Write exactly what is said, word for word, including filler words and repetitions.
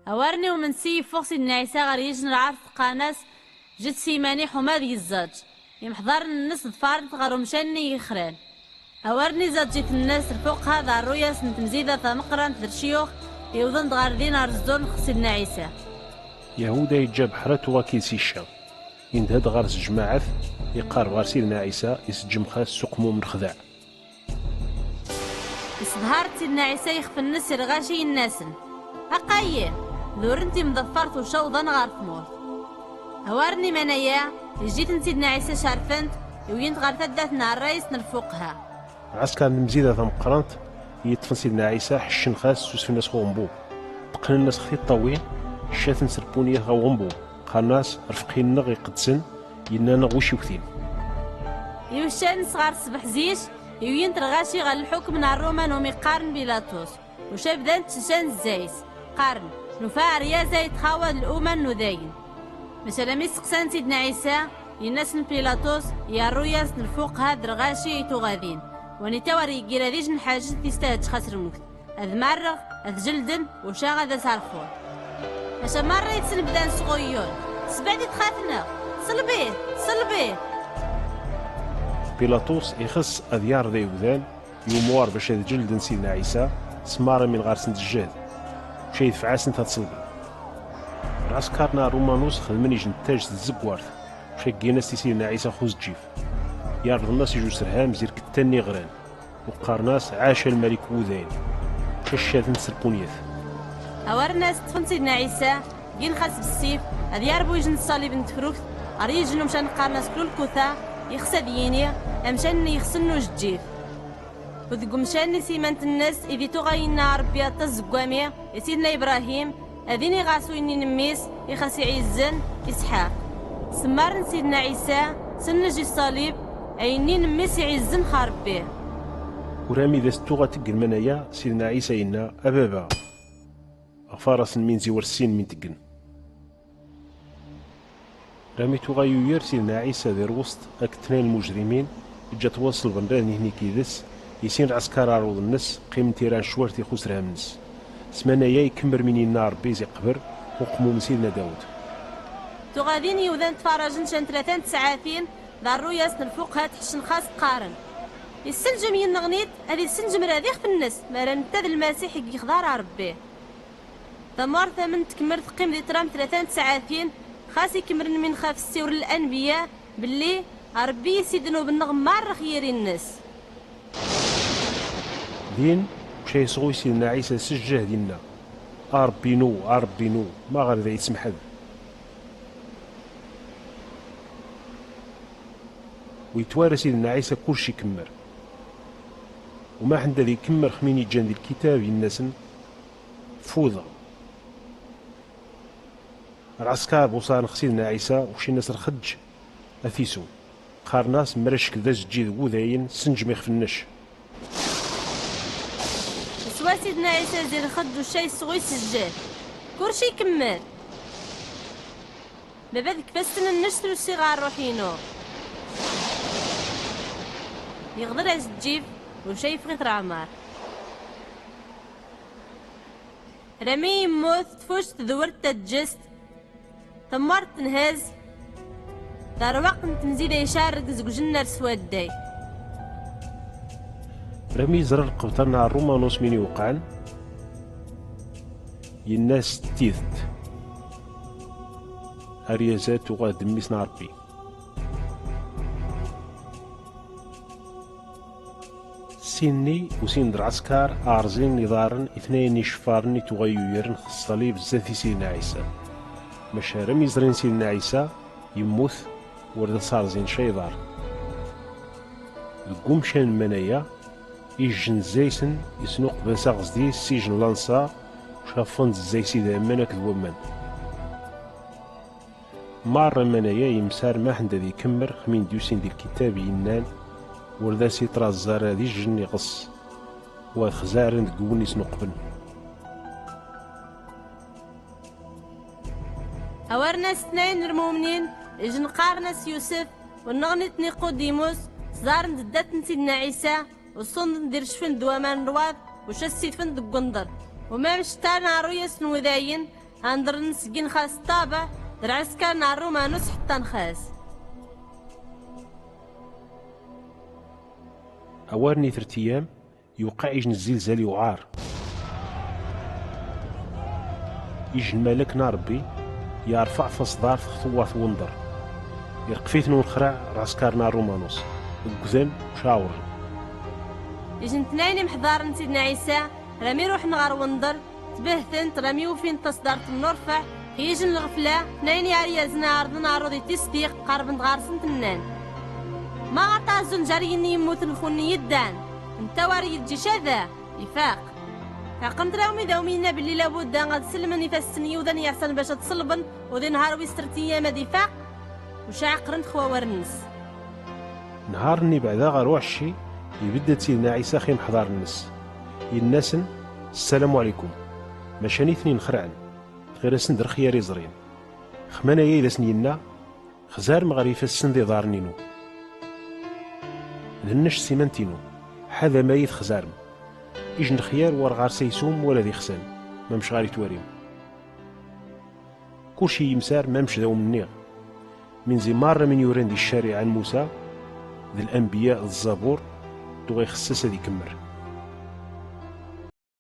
Awar-nni umensi yeffeɣ Sidna Ɛisa ɣer yijen n lɛerf qqaren-as: "Ǧǧet s iman-i ḥuma ad yezzaǧ." Imeḥḍaren-nnes ḍfaren-t ɣer umcan-nni yexran. Awar-nni zaǧǧit-nnes lfuqha d rruyas n temzida tameqqrant d lecyux, iwḍen-d ɣer din ar zzur n Sidna Ɛisa. Yahuda yeǧǧa Beḥratu akkid si cca. Yendeh-d ɣer-s jmaɛat, iqareb ɣer Sidna Ɛisa, iseǧǧem xas s uqmum n lexdeɛ. Iseḍhar-d Sidna Ɛisa ixef-nnes i lɣaci, yenna-sen: "Aqayyi, duren timḍeffert ucawḍan ɣer tmurt." Awar n imanaya, ijji-ten Sidna Ɛisa cerfen-t, iwyin-t ɣer taddart n rrayes n lfuqha. Lɛesker n temzida tameqqrant yeṭṭfen Sidna Ɛisa, ḥeccen xas, susfen-as ɣer uɣenbub. Ṭṭqnen-as x tiṭṭawin, ccaten s lpunyat ɣer uɣenbub. Qqaren-as: "Rfeq-nneɣ iqedsen, yenna-neɣ wi c-iwten." Iwcan sɣer ṣṣbeḥ zik, iwyin-t lɣaci ɣer lḥukm n Rruman umi qqaren Bilaṭus. Uca bdan ttceccan zzayes, qqaren: "Nufa aryaz ay txawad luma n udayen." Maca lami steqsan Sidna Ɛisa, yenna-sen Pilaṭus: "Yerru-yas-d lfuqha d lɣaci i tuɣadin, wanita wer yeggira d ijnḥajen tistahečč xas lmut. Ad marreɣ, ad ǧelden, uca ad as-rxun." Maca merra yid-sen bdan sɣuyyun: "Sebɛed i txatneɣ! Ṣelbit! Ṣelbit!" Pilaṭus ixes ad yerḍ igdan i umuɣar bac ad ǧelden Sidna Ɛisa, s mara min ɣer-sen d jjehd, uca yedfeɛ-asen ad ṣelben. Lɛesker n Ṛumanus xedmen ijentaj s tzeggart, uca ggin-as i Sidna Ɛisa x uzeǧǧif. Yerḍen-as ij userham zirk ttan iɣran, u qqaren-as: "Ɛaca lmalik n wudayen", uca ccaten s lpunyat. Awaren-as ṭṭfen Sidna Ɛisa, ggin xas bessif, ad yerbu ijen ṣṣalib n tefrukt, ɣer yijen umcan qqaren-as Kulkuta, yexs ad yini: "Amcan-nni yexsen n ujeǧǧif." U deg umcan-nni simant-nnes, i di tuɣa yenna Ṛebbi aṭas zeggwami i Sidna Ibṛahim, ad iniɣ ɣas win n mmi-s i xas iɛizzen, Isḥaq. Semmaren Sidna Ɛisa, s nnej i ṣṣalib, ayenni n mmi-s iɛizzen xer Ṛebbi. Urami d as-tuɣa teggen manaya, Sidna Ɛisa yenna: "A baba, ɣef aras n min ziwer sin min teggen." Rami tuɣa yuyer Sidna Ɛisa di rwest akked tnayen n mujrimin, iǧǧa-t waṣelben rad nihni k-ides, i sin lɛesker aɛruḍ-nnes, qqimen tira n ccwart ixus rham-nnes. S manaya ikemmer min yenna Ṛebbi zi qbel, uqmum n Sidna Dawed. Tuɣadin yiwdan tfarajen can tlata n tsaɛatin, d rruyas n lfuqha tḥeccen xas qqaren: "Issenjem yenneɣni-d, ad issenjem rad ixef-nnes, mi ara netta d Lmasiḥ i yexḍa ɣer Ṛebbi." Tamurt am n tkemmert teqqim di ṭṭlam tlata n tsaɛatin, xas ikemmren min xef ssiwren lanbiya, belli Ṛebbi i s-idennuben-nneɣ merra x yiri-nnes. Din, uca yesɣuy Sidna Ɛisa s jjehd, inna: "A Ṛebbi-inu, a Ṛebbi-inu, ma ɣer da yetsemḥed?" U yettwara Sidna Ɛisa kullec ikemmer. U ma ḥend ad ikemmer x min iǧǧan di lkitab, yenna-sen: "Fudeɣ." Lɛesker buṣaren x Sidna Ɛisa, ucin-as lxeǧǧ a t-isu. Qqaren-as: "Mracek d azeǧǧi d wudayen, senǧem ixef-nnec." Iswa Sidna Ɛisa zi lxeǧǧ uca yesɣuy s jjehd. Kullec ikemmer. Baba, deg ifassen-nnek trusi ɣer ṛṛuḥ-inu. Yeɣder azeǧǧif, uca yeffeɣ-it leɛmer. Rami yemmut, tfuc tedwert taǧǧest, tamart tenhaz, d rrwaq n temzida icarreg zeg ujennar s wadday. Rami yeẓra lqebṭan n Ṛumanus min iwqɛen, yenna-as tidet. Aryaz-a tuɣa d mmi-s n Ṛebbi. Sin-nni usin-d lɛesker, ɛerẓin iḍarren i tnayen iceffaren i tuɣa yuyren x ṣṣalib zdat i Sidna Ɛisa. Maca rami ẓrin Sidna Ɛisa yemmut, ur d as-rẓin ca iḍarren. Deg umcan n manaya, ijjen zzaysen isnuqben s aɣezdi s ijjen lanṣa, caffun-d zzay s idammen akked waman. Mar aman-aya yemsar maḥend ad ikemmer xmin d-yusin di lkitab yennan: "Ur d as-itraẓ ara d ijen iɣes, u ad xzaren deg win isnuqben." Awaren-as tnayen n lmumnin, ijen qqaren-as Yusef, u nneɣni-t Niqudimus, ẓaren-d ddat n Sidna Ɛisa, u ṣṣunden di lecfen d waman n lwaḍ, u ca ssitfen deg wenḍer. U ma mcetaren ɣer rruyas n wudayen, Andren sgin xas ṭṭabeɛ d lɛesker n Ṛumanus ḥeṭṭan xas. Awar n itretiyam yuqeɛ ij n zzilzal yuɛar. Ij n malak n Ṛebbi yerfeɛ taṣdart ɣef tewwurt n wenḍer. Irqef-iten unexraɛ lɛesker n Ṛumanus, ggden u caɛwren. Ij n tnayen imḥḍaren n Sidna Ɛisa rami ruḥen ɣer wenḍer, tbehtent rami ufin taṣdart n urfeɛ. Ij n lɣefla, tnayen iɛeryazen ɛerḍen aɛruḍ i tistiq, qerben-d ɣer-sent nnan: Ma ɣer taɛezzun jar yinni yemmuten xunni yeddan, nta war yeǧǧi cada, ifaq. Taqen trawmi d awmi yenna belli labudda ad selmen ifassen yiwdan yeɛsan bac ad ṣelben, u di nhar wis tretiyam ad ifaq, u caɛqren xwawar-nnes. Nhar-nni beɛda ɣer uɛecci, ibedd-d Sidna Ɛisa ɣef imeḥḍar-nnes. Yenna-sen: Ssalamu ɛlikum. Maca nitni nxerɛen. Tɣir-asen-d rxyar iẓrin. Xman aya i d asen-yenna: Xzarem ɣer ifassen d iḍarren-inu. D nnec simant-inu. Ḥadam ay txzarem. Ij n lexyar war ɣer-s aysum wala d ixsan, mamec ɣer itwarim. Kullec i yimsar mamec d awem-nniɣ. Min zi marra min yuran di ccariɛa n Musa, d lanbiya d zzabur, tuɣ ixess-as ad ikemmer.